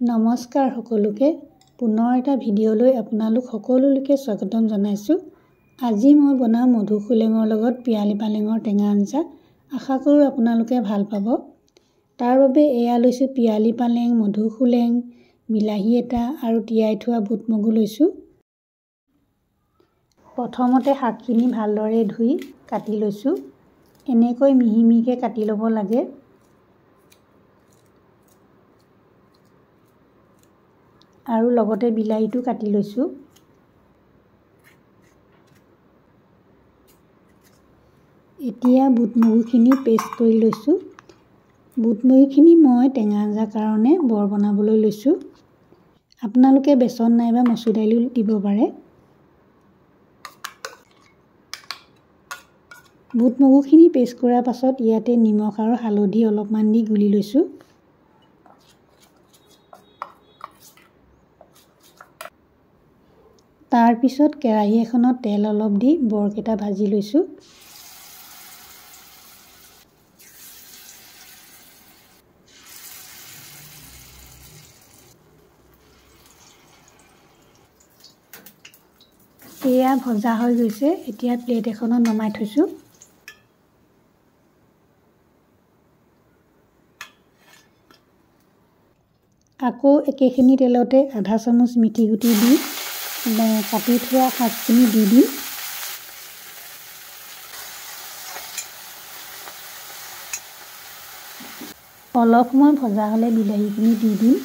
নমস্কাৰ সকলোকে, পুনৰ এটা ভিডিঅ'লৈ আপোনালোক সকলোলৈকে স্বাগতম জনাইছোঁ। আজি মই বনাম মধুসোলেঙৰ লগত পিয়ালি পালেঙৰ টেঙা আঞ্জা। আশা কৰোঁ আপোনালোকে ভাল পাব। তাৰ বাবে এয়া লৈছোঁ পিয়ালি পালেং, মধুসোলেং, বিলাহী এটা আৰু তিয়াই থোৱা বুট মগু লৈছোঁ। প্ৰথমতে শাকখিনি ভালদৰে ধুই কাটি লৈছোঁ। এনেকৈ মিহি মিহিকৈ কাটি ল'ব লাগে। আৰু লগতে বিলাহীটো কাটি লৈছোঁ। এতিয়া বুট মগুখিনি পেষ্ট কৰি লৈছোঁ। বুট মগুখিনি মই টেঙা আঞ্জাৰ কাৰণে বৰ বনাবলৈ লৈছোঁ। আপোনালোকে বেচন নাইবা মচুৰ দাইলো দিব পাৰে। বুট মগুখিনি পেষ্ট কৰাৰ পাছত ইয়াতে নিমখ আৰু হালধি অলপমান দি গুলি লৈছোঁ। তাৰপিছত কেৰাহী এখনত তেল অলপ দি বৰকেইটা ভাজি লৈছোঁ। এয়া ভজা হৈ গৈছে। এতিয়া প্লেট এখনত নমাই থৈছোঁ। আকৌ একেখিনি তেলতে আধা চামুচ মিঠি গুটি দি কাটি থোৱা শাকখিনি দি দিম। অলপ সময় ভজা হ'লে বিলাহীখিনি দি দিম।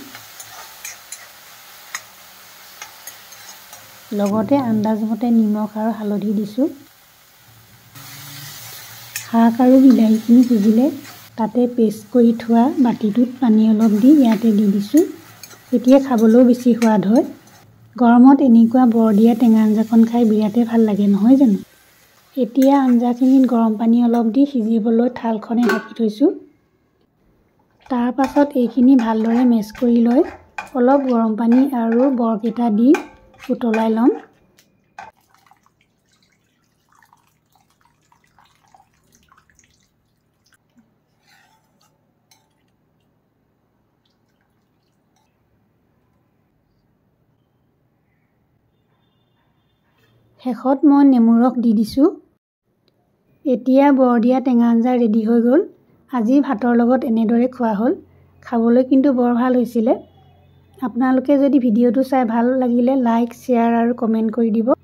লগতে আন্দাজমতে নিমখ আৰু হালধি দিছোঁ। শাক আৰু বিলাহীখিনি সিজিলে তাতে পেষ্ট কৰি থোৱা বাতিটোত পানী অলপ দি ইয়াতে দি দিছোঁ। তেতিয়া খাবলৈও বেছি সোৱাদ হয়। গৰমত এনেকুৱা বৰ দিয়া টেঙা আঞ্জাকণ খাই বিৰাটেই ভাল লাগে, নহয় জানো? এতিয়া আঞ্জাখিনিত গৰম পানী অলপ দি সিজিবলৈ থালখনে ঢাকি থৈছোঁ। তাৰ পাছত এইখিনি ভালদৰে মেচ কৰি লৈ অলপ গৰম পানী আৰু বৰকেইটা দি উতলাই ল'ম। শেষত মই নেমু ৰস দি দিছোঁ। এতিয়া বৰ দিয়া টেঙা আঞ্জা ৰেডি হৈ গ'ল। আজি ভাতৰ লগত এনেদৰে খোৱা হ'ল। খাবলৈ কিন্তু বৰ ভাল হৈছিলে। আপোনালোকে যদি ভিডিঅ'টো চাই ভাল লাগিলে লাইক, শ্বেয়াৰ আৰু কমেণ্ট কৰি দিব।